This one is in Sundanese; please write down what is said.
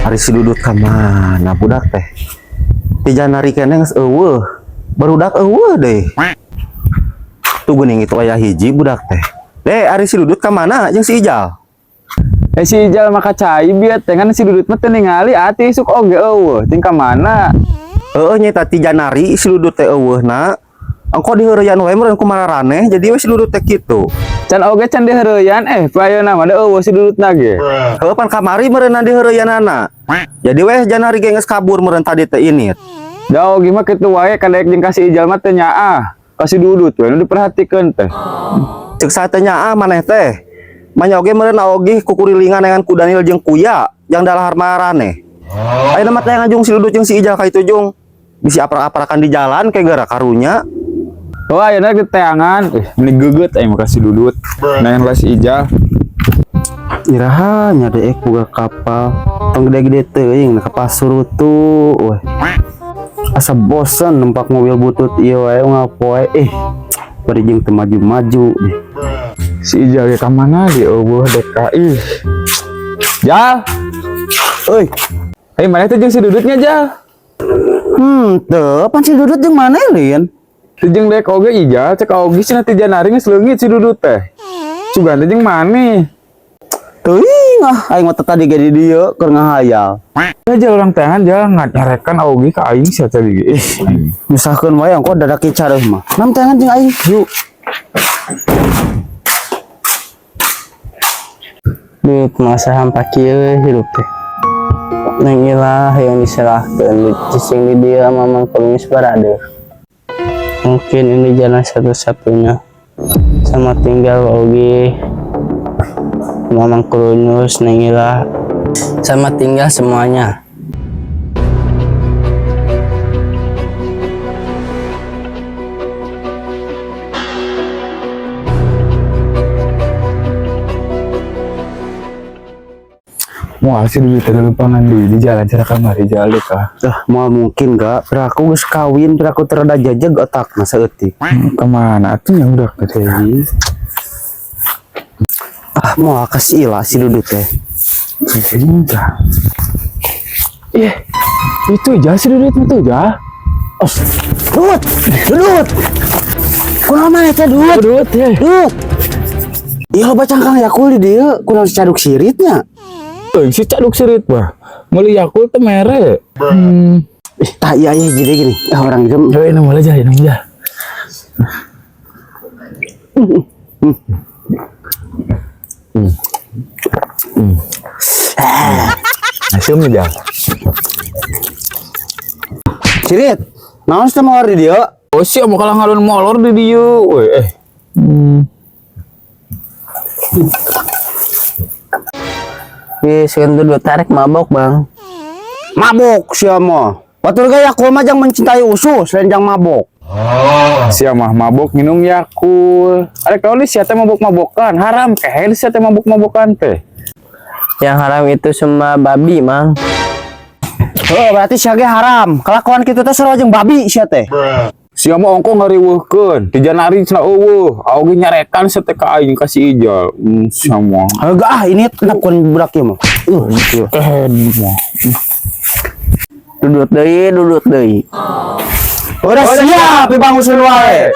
Ari si Dudut ka mana budak teh? Ti janari keneh geus euweuh. Barudak euweuh deh. Tuh geuning itu aya hiji budak teh. Deh, ari si Dudut ka mana jeung si Ijal? Eh si Ijal maka cai bieu teh kan si Dudut mah teu ningali ati isuk oge euweuh. Ting ka mana? Heueuh nya ti janari si Dudut teh euweuhna. Engko diheureyan wae meureun ku mararaneh jadi we si Dudut teh kitu. Can oge can diheureyan payeuna mah da euweuh si Dudut na ge. Heueuh pan kamari meureunna diheureyanana. Jadi weh janari ge geus kabur meureun tadi teh ini. Da oge mah kitu wae kadaek jeung ka si Ijal mah teu nyaah. Ka si Dudut we nu diperhatikeun teh. Ceuk saha teh nyaah maneh teh. Manya oge meureun oge kukurilingan dengan ku Daniel jeung Kuya yang dalahar maraneh. Ayeuna mah teh ngajung si Dudut jeung si Ijal ka itu jung. Bisi aprak-aprakan di jalan kayak gara karunya. Oh ayeuna di teangan, meni geugeut aing mah ka si Dudut. Naen lah si Ijal. Iraha nya deek boga kapal. Tong gede-gede teuing kapal surutu weh. Asa bosen nempak mobil butut ieu wae ngapoe bari jeung teu maju-maju deh. Si Ijal ge ka mana di euweuh DKI. Jal, Euy, hei mana teh jeung si Dudutnya Jal? Teu pan si Dudut jeung maneh lin? Teu jeung dek oge Ijal, cek oge cenah ti janari geus leungit si Dudut teh. Sugan teh jeung maneh. Teuing ah, aing mah teh tadi ge di dieu keur ngahayal. Ya jal urang teangan jal nyarekan oge ka aing sia tadi ge. Ih, Nyusahkeun wae engko dadak kicareuh mah. Nam teangan jeung aing, yuk. Duit masa hampa kieu hirup teh. Neng ilah yang diserahkeun cicing di dia mamang kumis barade. Mungkin ini jalan satu-satunya. Sama tinggal oge mamang kurunyus neng ilah sama tinggal semuanya. Moal si Dudut teh lempangan di jalan cara kamari jal deh kah. Dah moal mungkin gak, peraku geus kawin, peraku terada jajeg otakna saeutik. Kemana atuh yang udah teh? Ah, moal kasih ilah si Dudut teh. Enggak. Ih, itu Ijal si Dudut itu Ijal. Os, Dudut, Dudut. Kunaon maneh teh Dudut? Dudut ya. Dudut. Iya loba cangkang Yakult di dieu, kunaon si caduk siritnya? Si caduk sirit bah. Meuli Yakult teh mere. Ih, tah iya iya jadi gini. Ah, orang itu Yo ini mulai aja, ini aja. Hasil aja. sirit. Naon sih molor di dieu? Oh sih, mau kalah ngalun molor di dieu. Woi, Wih, sekian dua tarik mabok bang. Mabok sia mah. Batur ge Yakult mah jang mencintai usus lain jang mabok. Sia mah mabok minum Yakult. Ada kau sia teh mabok-mabokan, haram kehe sia teh mabok-mabokan teh. Yang haram itu semua babi mang. Oh, berarti sia ge haram. Kelakuan kitu teh sarua jeung babi sia teh. Sia mah ongko ngariweuhkeun, ti janari cenah euweuh, oge nyarekan sia teh ka aing ka si Ijal. Sia mah. Heug ah ini lakuan budak ieu mah. Ieu. Kehe mah. Dudut deui, dudut deui. Udah siap dibangun wae.